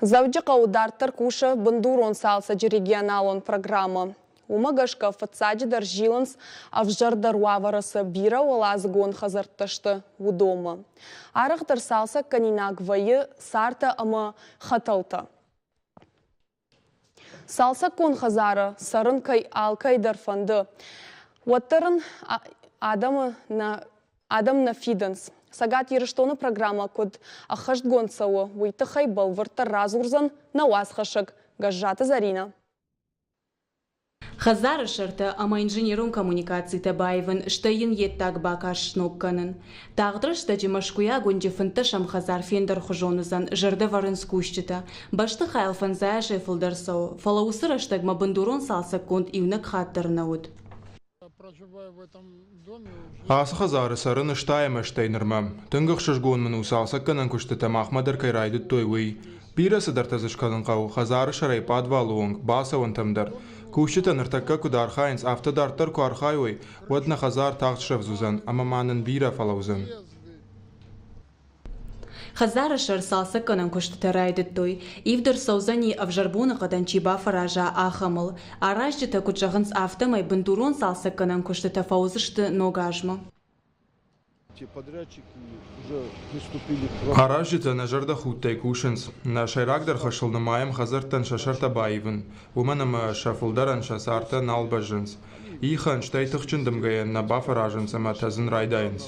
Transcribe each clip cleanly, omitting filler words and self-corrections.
Дзӕуджыхъӕуы дарддӕр кусы бындурон цалцӕджы регионалон программӕ. Уымӕ гӕсгӕ фыццаджыдӕр зилынц, ӕвзӕрдӕр уавӕры цы бирӕуӕладзыгон хӕдзӕрттӕ сты, уыдонмӕ. Арӕхдӕр цалцӕггӕнинаг вӕййы цартӕ ӕмӕ хӕтӕлтӕ. Цалцӕггонд хӕдзары цӕрын кӕй алкӕй дӕр фӕнды, уӕддӕр ын адӕмы нӕ адӕм нӕ фидынц. Цӕгат Ирыстоны программӕ куыд ӕххӕстгонд цӕуы, уый тыххӕй бӕлвырддӕр радзурдзӕн нӕ уацхӕссӕг Гӕззаты Зӕринӕ. Хӕдзары сӕртӕ ӕмӕ инженерон коммуникацитӕ баивын, стӕй йын йе ддаг бакаст сног кӕнын. Тагъд рӕстӕджы Мӕскуыйаг уынджы фынддӕсӕм хӕдзар фендӕрхуызон уыдзӕн, зӕрдӕ вӕрынц кусджытӕ. Бӕстыхайыл фӕндзай азӕй фылдӕр цӕуы, фӕлӕ уыцы рӕстӕгмӕ бындурон цалцӕггонд иунӕг хатт дӕр нӕ уыд. Ацы хӕдзары цӕрын стайӕм ӕстӕй нырмӕ. Тынг ӕхсызгон мын у, цалцӕггӕнӕн куыстытӕ махмӕ дӕр кӕй райдыдтой, уый. Бирӕ цыдӕртӕ дзы скӕнын хъӕуы, хӕдзары сӕрӕй пъадвалы онг, бацӕуӕнтӕм дӕр. Кусджытӕ ныртӕккӕ куыд архайынц, афтӕ дарддӕр куы архайой, уӕд нӕ хӕдзар тагъд срӕвдз уыдзӕн ӕмӕ ма нын бирӕ фӕлӕудзӕн. Хӕдзары сӕр цалцӕггӕнӕн куыстытӕ райдыдтой. Ивд ӕрцӕудзӕни, ӕвзӕр боныхъӕдӕн чи бафӕраза, ахӕмыл. Аразджытӕ куыд зӕгъынц, афтӕмӕй бындурон цалцӕггӕнӕн куыстытӕ фӕуыдзысты ног азмӕ. Аразджытӕ нӕ зӕрдӕхудтӕй кусынц. Нӕ сӕйрагдӕр хӕсыл нымайӕм хӕдзӕрттӕн сӕ сӕртӕ баивын, уымӕн ӕмӕ сӕ фылдӕрӕн сӕ цартӕ нал бӕззынц. Ихӕн, стӕй тыхджын дымгӕйӕн нӕ бафӕразынц ӕмӕ тӕдзын райдайынц.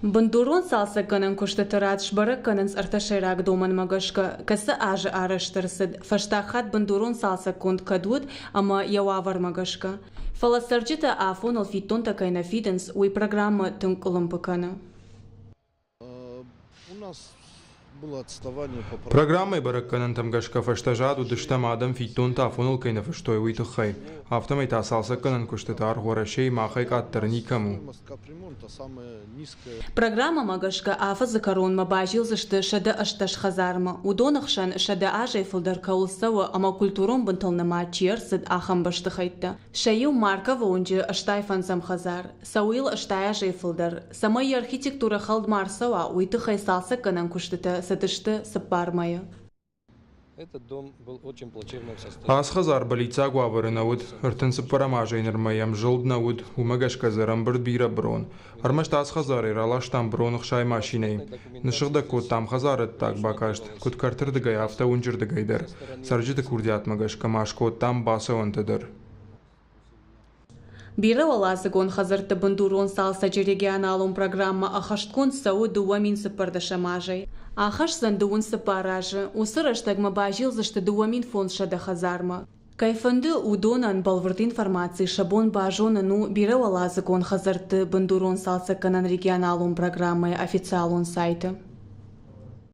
Бындурон цалцӕггӕнӕн куыстыты рад сбӕрӕг кӕнынц ӕртӕ сӕйраг домӕнмӕ гӕсгӕ, кӕцы азы арӕзт ӕрцыд, фӕстаг хатт бындурон цалцӕггонд кӕд уыд ӕмӕ йӕ уавӕрмӕ гӕсгӕ. Фӕлӕ цӕрджытӕ афоныл фиддонтӕ кӕй нӕ фидынц, уый программӕ тынг къуылымпы кӕны. Программӕйы бӕрӕггӕнӕнтӕм гӕсгӕ фӕстӕзад уыдыстӕм, адӕм фиддонтӕ афоныл кӕй нӕ фыстой, уый тыххӕй. Афтӕмӕй та цалцӕггӕнӕн куыстыты аргъ Уӕрӕсейы махӕй къаддӕр никӕм у. Программӕмӕ гӕсгӕ афӕдзы кӕронмӕ базилдзысты 118 хӕдзармӕ. Уыдоны хсӕн 100 азӕй фылдӕр кӕуыл цӕуы ӕмӕ культурон бынтыл нымад чи ӕрцыд, ахӕм бӕстыхӕйттӕ. Сӕ иу Марковы уынджы 85-ӕм хӕдзар. Цӕуы йыл 80 азӕй фылдӕр. Цӕмӕй йӕ архитектурӕ хӕлд ма ӕрцӕуа, уый тыххӕй цалцӕггӕнӕн куыстытӕ цыдысты цыппар мӕйы. Ацы хӕдзар бӕллиццаг уавӕры нӕ уыд. 34 азӕй нырмӕ йӕм зылд нӕ уыд, уымӕ гӕсгӕ дзы ӕрӕмбырд бирӕ брон. Ӕрмӕст ацы хӕдзарӕй раластам брон ӕхсай машинӕйы. Ныссыгъдӕг кодтам хӕдзары ӕддаг бакаст, куыд кӕртырдыгӕй, афтӕ уынджырдыгӕй дӕр. Цӕрджыты курдиатмӕ гӕсгӕ ма скодтам бацӕуӕнтӕ дӕр. Бирӕуӕладзыгон хӕдзӕртты бындурон цалцӕджы регионалон программӕ ӕххӕстгонд цӕуы 2014 азӕй. Ахӕсдзӕн 34 азы. Уыцы рӕстӕгмӕ базилдзысты 2500 хӕдзармӕ. Кӕй фӕнды, уыдонӕн бӕлвырд информаци сӕ бон базонын у бирӕуӕладзыгон хӕдзӕртты бындурон цалцӕггӕнӕн регионалон программӕйы официалон сайты.